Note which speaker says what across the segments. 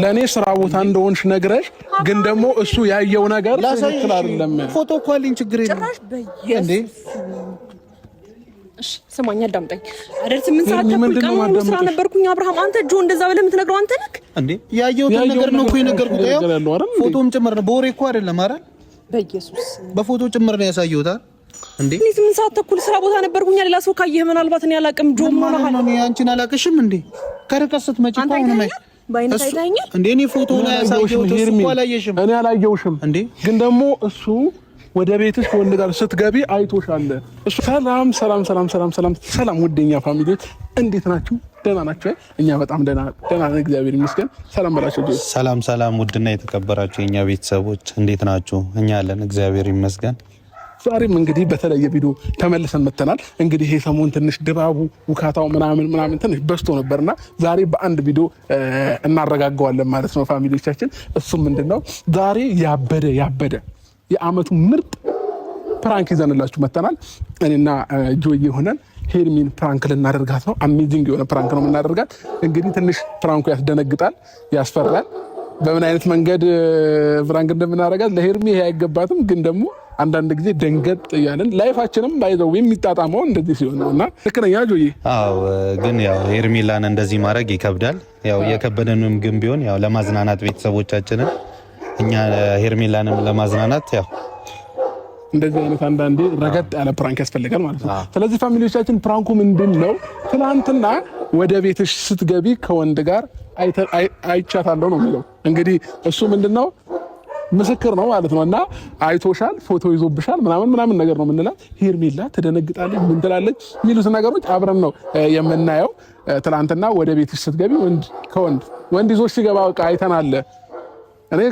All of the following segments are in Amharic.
Speaker 1: ለእኔ ስራ ቦታ እንደሆንሽ ነግረሽ፣ ግን ደግሞ እሱ ያየው ነገር ትክክል አይደለም።
Speaker 2: ፎቶ እኮ አለኝ፣ ችግር የለም እንዴ።
Speaker 3: እሺ ስማኝ፣ አዳምጠኝ አይደል? 8 ሰዓት ተኩል ቀን ሙሉ ስራ ነበርኩኝ። አብርሃም አንተ ጆ እንደዛ ብለህ የምትነግረው አንተ ነህ
Speaker 2: እንዴ? ያየሁትን ነገር ነው እኮ የነገርኩት። ያው ፎቶም ጭምር ነው፣ በወሬ እኮ አይደለም አይደል?
Speaker 3: በኢየሱስ
Speaker 2: በፎቶ ጭምር ነው ያሳየሁት አይደል? እንዴ
Speaker 3: እኔ 8 ሰዓት ተኩል ስራ ቦታ ነበርኩኝ። ሌላ ሰው ካየህ ምናልባት እኔ አላውቅም። ጆ ምን ሆነሃል?
Speaker 2: እኔ አንቺን አላውቅሽም እንዴ? ከርቀት ስትመጪ እኮ አሁን
Speaker 3: በአይነት አይተኸኛል
Speaker 2: እንዴ? እኔ ፎቶ ላይ ያሳየሁት እሱ እኮ አላየሽም።
Speaker 1: እኔ አላየሁሽም
Speaker 2: እንዴ?
Speaker 1: ግን ደግሞ እሱ ወደ ቤትሽ ከወንድ ጋር ስትገቢ አይቶሻል። እሱ ሰላም ሰላም ሰላም ሰላም ሰላም ሰላም፣ ውድ የኛ family ዎች እንዴት ናችሁ? ደህና ናችሁ? እኛ በጣም ደህና ደህና ነን፣ እግዚአብሔር ይመስገን። ሰላም በላቸው።
Speaker 2: ሰላም ሰላም፣ ውድና የተከበራችሁ የኛ ቤተሰቦች እንዴት ናችሁ? እኛ አለን፣ እግዚአብሔር ይመስገን።
Speaker 1: ዛሬም እንግዲህ በተለየ ቪዲዮ ተመልሰን መተናል። እንግዲህ ይሄ ሰሞን ትንሽ ድባቡ ውካታው ምናምን ምናምን ትንሽ በዝቶ ነበርና ዛሬ በአንድ ቪዲዮ እናረጋገዋለን ማለት ነው family ዎቻችን። እሱም ምንድን ነው ዛሬ ያበደ ያበደ የአመቱ ምርጥ prank ይዘንላችሁ መተናል። እኔና ጆዬ ሆነን ሄርሚን prank ልናደርጋት ነው። Amazing የሆነ prank ነው የምናደርጋት። እንግዲህ ትንሽ prank ኡ ያስደነግጣል፣ ያስፈራል። በምን አይነት መንገድ prank እንደምናደርጋት ለሄርሚ ይሄ አይገባትም፣ ግን ደግሞ አንዳንድ ጊዜ ደንገጥ እያለን life ኣችንም ባይዘው የሚጣጣመው እንደዚህ ሲሆን ነው እና ልክ ነኝ ጆዬ?
Speaker 2: አዎ፣ ግን ያው ሄርሚላን እንደዚህ ማድረግ ይከብዳል። ያው የከበደንም ግን ቢሆን ያው ለማዝናናት ቤተሰቦቻችንን እኛ ሄርሜላንም ለማዝናናት ያው
Speaker 1: እንደዚህ አይነት አንዳንዴ ረገጥ ያለ prank ያስፈልጋል ማለት ነው። ስለዚህ family ዎቻችን prank ኡ ምንድን ነው? ትናንትና ወደ ቤትሽ ስትገቢ ከወንድ ጋር አይቻታለሁ ነው የሚለው። እንግዲህ እሱ ምንድን ነው ምስክር ነው ማለት ነው። እና አይቶሻል፣ ፎቶ ይዞብሻል ምናምን ምናምን ነገር ነው የምንላት። ሄርሜላ ትደነግጣለች፣ ምን ትላለች የሚሉት ነገሮች አብረን ነው የምናየው። ትናንትና ወደ ቤትሽ ስትገቢ ወንድ ከወንድ ወንድ ይዞሽ ሲገባ በቃ አይተናል። እኔ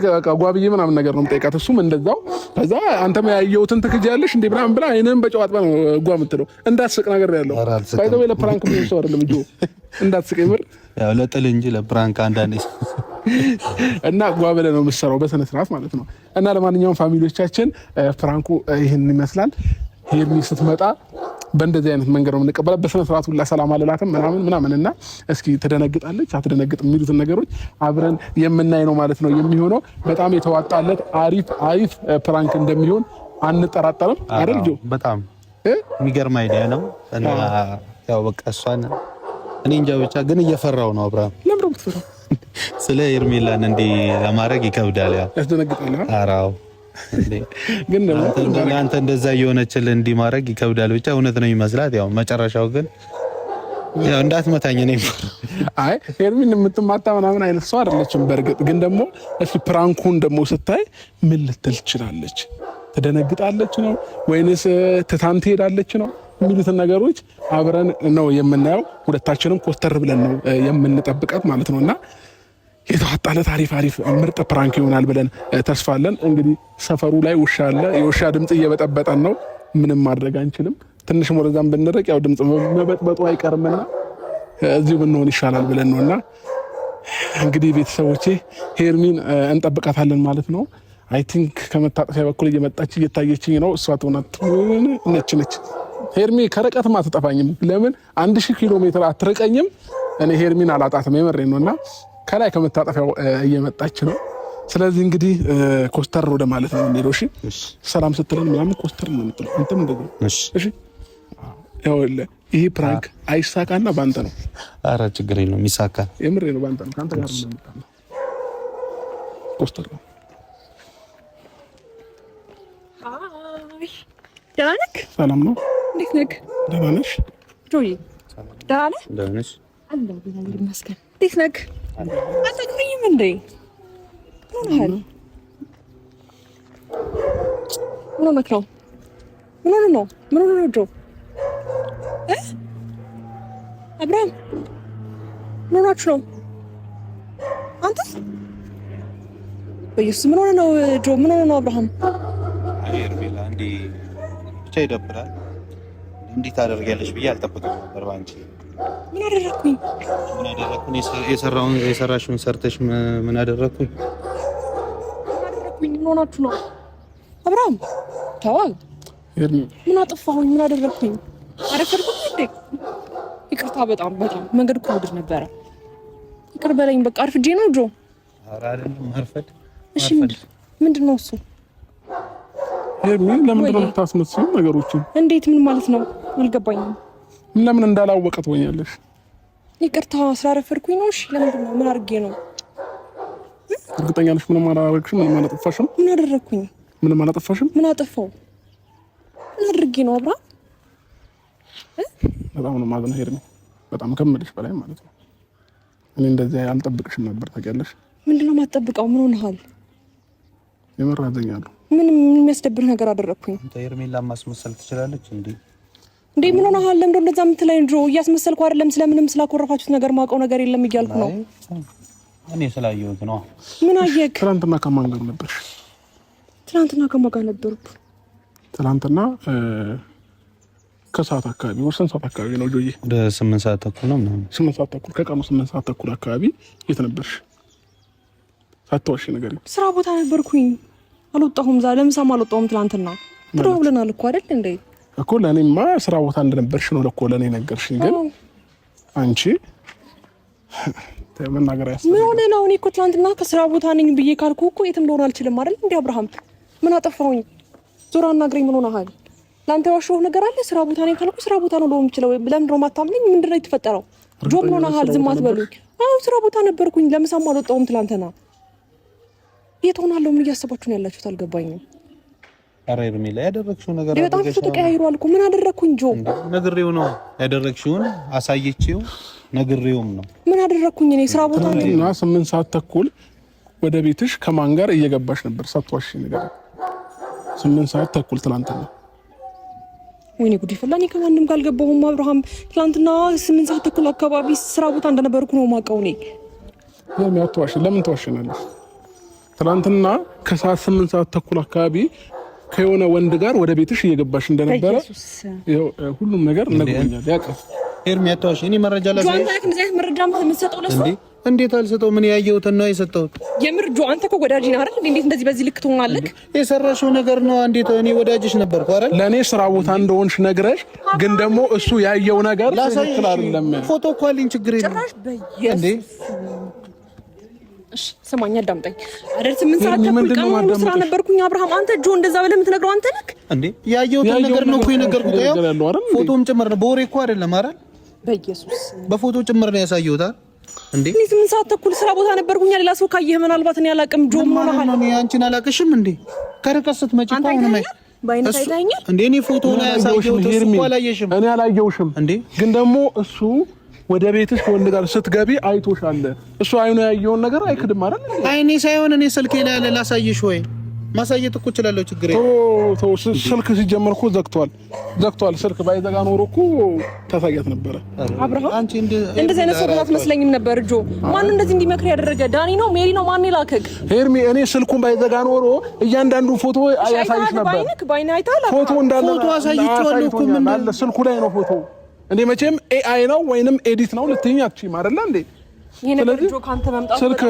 Speaker 1: ጓብዬ ምናምን ነገር ነው የምጠይቃት፣ እሱም እንደዛው። ከዛ አንተም ያየሁትን ትክጃለሽ እንዴ ምናምን ብላ አይንህን በጨው አጥባ ነው ጓ የምትለው። እንዳትስቅ ነገር ያለው by the way ለ prank የሚሆን ሰው አይደለም እ እንዳትስቅ የምር
Speaker 2: ያው ለጥል እንጂ ለ prank አንዳንዴ
Speaker 1: እና ጓ ብለህ ነው የምትሰራው በስነ ስርዓት ማለት ነው። እና ለማንኛውም family ዎቻችን prank ኡ ይህን ይመስላል። ሄርሚ ስትመጣ በእንደዚህ አይነት መንገድ ነው የምንቀበላት። በስነ ስርዓት ሁላ ሰላም አልላትም ምናምን ምናምን እና እስኪ ትደነግጣለች አትደነግጥ የሚሉትን ነገሮች አብረን የምናይ ነው ማለት ነው የሚሆነው። በጣም የተዋጣለት አሪፍ አሪፍ prank እንደሚሆን አንጠራጠርም አይደል ጆ?
Speaker 2: በጣም የሚገርም idea ነው። እና ያው በቃ እሷን እኔ እንጃ ብቻ ግን እየፈራው ነው አብርሃም።
Speaker 1: ለምን ነው የምትፈራው?
Speaker 2: ስለ ሄርሜላን እንዲህ ለማድረግ ይከብዳል። ያው
Speaker 1: ያስደነግጣል።
Speaker 2: አራው
Speaker 1: ግን
Speaker 2: አንተ እንደዛ እየሆነችልህ እንዲህ ማድረግ ይከብዳል። ብቻ እውነት ነው ይመስላት። ያው መጨረሻው ግን ያው እንዳትመታኝ እኔ
Speaker 1: አይ ሄርሚን የምትማታ ምናምን አይነት ሰው አይደለችም። በእርግጥ ግን ደግሞ እስኪ prank ኡን ደግሞ ስታይ ምን ልትል ትችላለች? ትደነግጣለች ነው ወይንስ ትታን ትሄዳለች ነው የሚሉትን ነገሮች አብረን ነው የምናየው። ሁለታችንም ኮስተር ብለን ነው የምንጠብቃት ማለት ነው እና የተዋጣለት አሪፍ አሪፍ ምርጥ prank ይሆናል ብለን ተስፋ አለን። እንግዲህ ሰፈሩ ላይ ውሻ አለ። የውሻ ድምፅ እየበጠበጠን ነው። ምንም ማድረግ አንችልም። ትንሽ ወደዛም ብንርቅ ያው ድምፅ መበጥበጡ አይቀርምና እዚሁ ብንሆን ይሻላል ብለን ነውና እንግዲህ ቤተሰቦቼ ሄርሚን እንጠብቃታለን ማለት ነው። I think ከመታጠፊያ በኩል እየመጣች እየታየችኝ ነው። እሷ ትሆናት ነች ነች ሄርሚ ከርቀትም አትጠፋኝም። ለምን 1000 ኪሎ ሜትር አትርቀኝም። እኔ ሄርሚን አላጣትም። የምሬን ነውና ከላይ ከመታጠፊያው እየመጣች ነው። ስለዚህ እንግዲህ ኮስተር ወደ ማለት ነው የሚሄደው። እሺ ሰላም ስትለን ምናምን ኮስተር ነው የምትለው አንተም እንደዚህ። እሺ ይኸውልህ ይሄ prank አይሳካና ባንተ ነው።
Speaker 2: አረ ችግር የለውም ይሳካል።
Speaker 1: የምሬ ነው፣ ባንተ ነው። ከአንተ ጋር ነው የምጣለው። ኮስተር ነው።
Speaker 3: ደህና ነህ?
Speaker 1: ሰላም ነው።
Speaker 3: እንዴት ነህ?
Speaker 1: ደህና ነሽ?
Speaker 3: ጆዬ ደህና ነህ?
Speaker 2: ደህና ነሽ?
Speaker 3: አለሁ እግዚአብሔር ይመስገን። እንዴት ነህ? አትጠቅመኝም እንዴ? ምን ሆነሃል? ምን ሆነህ ነው? ምን ሆነህ ነው? ምን ሆነህ ነው ጆ? አብርሃም ምን ሆናችሁ ነው? አንተ በኢየሱስ ምን ሆነህ ነው ጆ? ምን ሆነህ ነው አብርሃም?
Speaker 2: ሄርሜላ እንዲህ ብቻ ይደብራል። እንዲህ ታደርጊያለሽ ብዬ አልጠብቅም ነበር በአንቺ።
Speaker 3: ምን አደረግኩኝ?
Speaker 2: ምን አደረግኩኝ? የሰራውን የሰራሽውን ሰርተሽ ምን አደረግኩኝ?
Speaker 3: ምን አደረግኩኝ? ምን ሆናችሁ ነው? አብርሃም ተዋል። ምን አጠፋሁኝ? ምን አደረግኩኝ? አረፈድኩኝ እንዴ? ይቅርታ፣ በጣም በጣም መንገድ እኮ ውድድ ነበረ። ይቅር በለኝ በቃ አርፍጄ ነው ጆ።
Speaker 2: ኧረ አይደለም ማርፈድ።
Speaker 3: እሺ ምንድን ነው እሱ?
Speaker 1: ሄርሚ ለምንድን ነው የምታስመስይው ነገሮችን?
Speaker 3: እንዴት? ምን ማለት ነው? አልገባኝም።
Speaker 1: ለምን እንዳላወቀ ትሆኛለሽ?
Speaker 3: ይቅርታ ስላረፈድኩኝ ነው። እሺ ለምንድን ነው? ምን አድርጌ ነው?
Speaker 1: እርግጠኛ ነሽ? ምንም አላደረግሽም? ምንም አላጠፋሽም?
Speaker 3: ምን አደረግኩኝ?
Speaker 1: ምንም አላጠፋሽም?
Speaker 3: ምን አጠፋው? ምን አድርጌ ነው አብርሃም?
Speaker 1: በጣም ነው የማዝነው ሄርሚ፣ በጣም ከምልሽ በላይ ማለት ነው። እኔ እንደዚህ አልጠብቅሽም ነበር ታውቂያለሽ።
Speaker 3: ምንድን ነው የማትጠብቀው? ምን ሆነሃል?
Speaker 1: የምር አዝኛለሁ።
Speaker 3: ምን የሚያስደብር ነገር አደረግኩኝ?
Speaker 2: ሄርሜላ ማስመሰል ትችላለች እንዴ?
Speaker 3: እንዴ ምን ሆነሃል? ለምንድን ነው እንደዛ የምትለኝ? ድሮ እያስመሰልኩ አይደለም። ስለምንም ስላኮረፋችሁት ነገር ማውቀው ነገር የለም እያልኩ ነው።
Speaker 2: እኔ ስላየሁት ነው።
Speaker 3: ምን አየህ?
Speaker 1: ትናንትና ከማን ጋር ነበርሽ?
Speaker 3: ትናንትና ከማን ጋር ነበርኩ?
Speaker 1: ትናንትና ከሰዓት አካባቢ ወደ ስንት ሰዓት አካባቢ ነው ጆዬ?
Speaker 2: ወደ 8 ሰዓት ተኩል ነው ምናምን።
Speaker 1: 8 ሰዓት ተኩል ከቀኑ 8 ሰዓት ተኩል አካባቢ የት ነበርሽ? ሳትዋሺ ንገሪኝ።
Speaker 3: ስራ ቦታ ነበርኩኝ። አልወጣሁም። ዛ ለምሳም አልወጣሁም። ትናንትና ተደዋውለናል እኮ አይደል እንዴ?
Speaker 1: እኮ ለእኔማ ስራ ቦታ እንደነበርሽ ነው እኮ ለእኔ ነገርሽኝ። ግን አንቺ መናገር አያስፈልግም።
Speaker 3: ምን ሆነህ ነው? እኔ እኮ ትናንትና ከስራ ቦታ ነኝ ብዬ ካልኩ እኮ የትም ልሆን አልችልም አይደል እንዴ አብርሃም? ምን አጠፋሁኝ? ዞር አናግረኝ። ምን ሆነሃል? ለአንተ የዋሸሁህ ነገር አለ? ስራ ቦታ ነኝ ካልኩ ስራ ቦታ ነው ልሆን የምችለው። ለምንድን ነው የማታምነኝ? ምንድን ነው የተፈጠረው? ጆ ምን ሆነሃል? ዝም አትበሉኝ። አዎ ስራ ቦታ ነበርኩኝ። ለምሳም አልወጣሁም ትናንትና። የት ሆናለሁ? ምን እያሰባችሁ ነው ያላችሁት? አልገባኝም።
Speaker 2: ኧረ ሄርሜላ ያደረግሽው ነገር
Speaker 3: በጣም ፊቱ ተቀያይሯል እኮ። ምን አደረግኩኝ ጆ?
Speaker 2: ነግሬው ነው ያደረግሽውን አሳየችው። ነግሬውም ነው።
Speaker 3: ምን አደረግኩኝ እኔ? ስራ ቦታ ነኝ
Speaker 1: እና 8 ሰዓት ተኩል ወደ ቤትሽ ከማን ጋር እየገባሽ ነበር? ሳትዋሺ ንገሪኝ። 8 ሰዓት ተኩል ትናንትና።
Speaker 3: ወይኔ ጉድ ፈላ። እኔ ከማንም ጋር አልገባሁም አብርሃም። ትናንትና 8 ሰዓት ተኩል አካባቢ ስራ ቦታ እንደነበርኩ ነው የማውቀው እኔ።
Speaker 1: ለምን አትዋሺ? ለምን ትዋሽናለሽ? ትናንትና ከሰዓት 8 ሰዓት ተኩል አካባቢ ከየሆነ ወንድ ጋር ወደ ቤትሽ እየገባሽ እንደነበረ ይኸው ሁሉም ነገር ነግሮኛል። ያውቃል።
Speaker 2: ሄርሚ አትዋሽ። እኔ መረጃ ላሳይሽ።
Speaker 3: መረጃ የምትሰጠው ለእሱ
Speaker 2: እንዴት አልሰጠው? ምን ያየሁትን ነው የሰጠሁት።
Speaker 3: የምር ጆ፣ አንተ እኮ ወዳጅ ነህ አይደል? እንዴት እንደዚህ በዚህ ልክ ትሆናለህ?
Speaker 2: የሰራሽው ነገር ነው። እንዴት እኔ ወዳጅሽ ነበርኩ አይደል?
Speaker 1: ለእኔ ስራ ቦታ እንደሆንሽ ነግረሽ፣ ግን ደግሞ እሱ ያየው ነገር ትክክል አይደለም።
Speaker 2: ፎቶ እኮ አለኝ። ችግር የለም።
Speaker 3: ጭራሽ በየሱስ እሺ ስማኝ፣ አዳምጠኝ አይደል? 8 ሰዓት ተኩል ቀን ሙሉ ስራ ነበርኩኝ። አብርሃም አንተ ጆ እንደዛ ብለህ የምትነግረው አንተ ነህ
Speaker 2: እንዴ? ያየሁትን ነገር ነው እኮ የነገርኩት። ያው ፎቶም ጭምር ነው። በወሬ እኮ አይደለም አይደል?
Speaker 3: በኢየሱስ
Speaker 2: በፎቶ ጭምር ነው ያሳየሁት አይደል? እንዴ
Speaker 3: እኔ 8 ሰዓት ተኩል ስራ ቦታ ነበርኩኝ። ሌላ ሰው ካየህ ምናልባት እኔ አላውቅም። ጆ ምን ሆነሃል?
Speaker 2: እኔ አንቺን አላውቅሽም እንዴ? ከርቀት ስትመጪ እኮ አሁን
Speaker 3: በአይነት አይተኸኛል
Speaker 2: እንዴ? እኔ ፎቶ ላይ ያሳየሁት እሱ እኮ አላየሽም።
Speaker 1: እኔ አላየሁሽም
Speaker 2: እንዴ?
Speaker 1: ግን ደግሞ እሱ ወደ ቤትሽ ከወንድ ጋር ስትገቢ አይቶሻል። እሱ አይኑ ያየውን ነገር አይክድም አይደል?
Speaker 2: አይኔ ሳይሆን እኔ ስልኬ ላይ ያለ ላሳይሽ ወይ ማሳየት እኮ እችላለሁ። ችግር የለም።
Speaker 1: ተው ስልክ ሲጀመር እኮ ዘግቷል፣ ዘግቷል። ስልክ ባይዘጋ ኖሮ እኮ ታሳያት ነበረ።
Speaker 3: አብርሃም እንደዚህ አይነት ሰው አትመስለኝም ነበር። ጆ ማን እንደዚህ እንዲመክር ያደረገ? ዳኒ ነው ሜሪ ነው ማን የላከክ?
Speaker 1: ሄርሚ፣ እኔ ስልኩን ባይዘጋ ኖሮ እያንዳንዱ ፎቶ ያሳይሽ ነበር። ፎቶ እንዳለ
Speaker 2: ፎቶ አሳይቼዋለሁ እኮ ምን
Speaker 1: አለ ስልኩ ላይ ነው ፎቶ እንዴ መቼም AI ነው ወይንም edit ነው ልትይኝ አትችይም አይደለ እንዴ?
Speaker 3: ስለዚህ
Speaker 1: ስልክ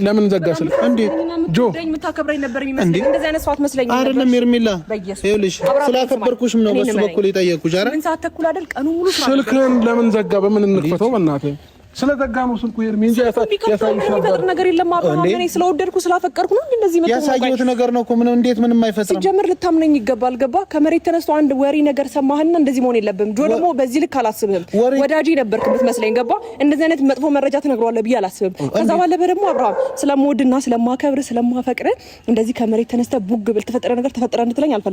Speaker 1: ለምን ዘጋ? ስልክ
Speaker 2: እንዴት
Speaker 1: ጆ
Speaker 3: የምታከብረኝ ነበር የሚመስለኝ። እንደዚህ አይነት ሰው አትመስለኝም
Speaker 2: አይደለም ሄርሜላ፣ ይኸውልሽ ስላከበርኩሽም ነው በሱ በኩል የጠየቅኩሽ። ኧረ
Speaker 3: ምን ሰዓት ተኩል አይደል? ቀኑ ሙሉ
Speaker 1: ስልክን ለምን ዘጋ? በምን እንክፈተው? በእናትህ ስለዘጋ ነው ስልኩ ሄርሜ እንጂ ያሳይሽ
Speaker 3: ነበር ነገር የለም። አብርሃም እኔ ስለወደድኩ ስላፈቀርኩ ነው እንደዚህ መጥቶ
Speaker 2: ያሳየሁት ነገር ነው እኮ ምንም እንዴት ምንም አይፈጥርም።
Speaker 3: ሲጀምር ልታምነኝ ይገባል። ገባ ከመሬት ተነስቶ አንድ ወሬ ነገር ሰማህና እንደዚህ መሆን የለብህም። ጆ ደግሞ በዚህ ልክ አላስብህም። ወዳጄ ነበርክ ብትመስለኝ ገባ እንደዚህ አይነት መጥፎ መረጃ ትነግረዋለህ ብዬ አላስብም። ከዛ ባለፈ ደግሞ አብርሃም ስለምወድና ስለማከብር ስለማፈቅር እንደዚህ ከመሬት ተነስተ ቡግ ብል ተፈጠረ ነገር ተፈጠረ እንድትለኝ አልፈልግም።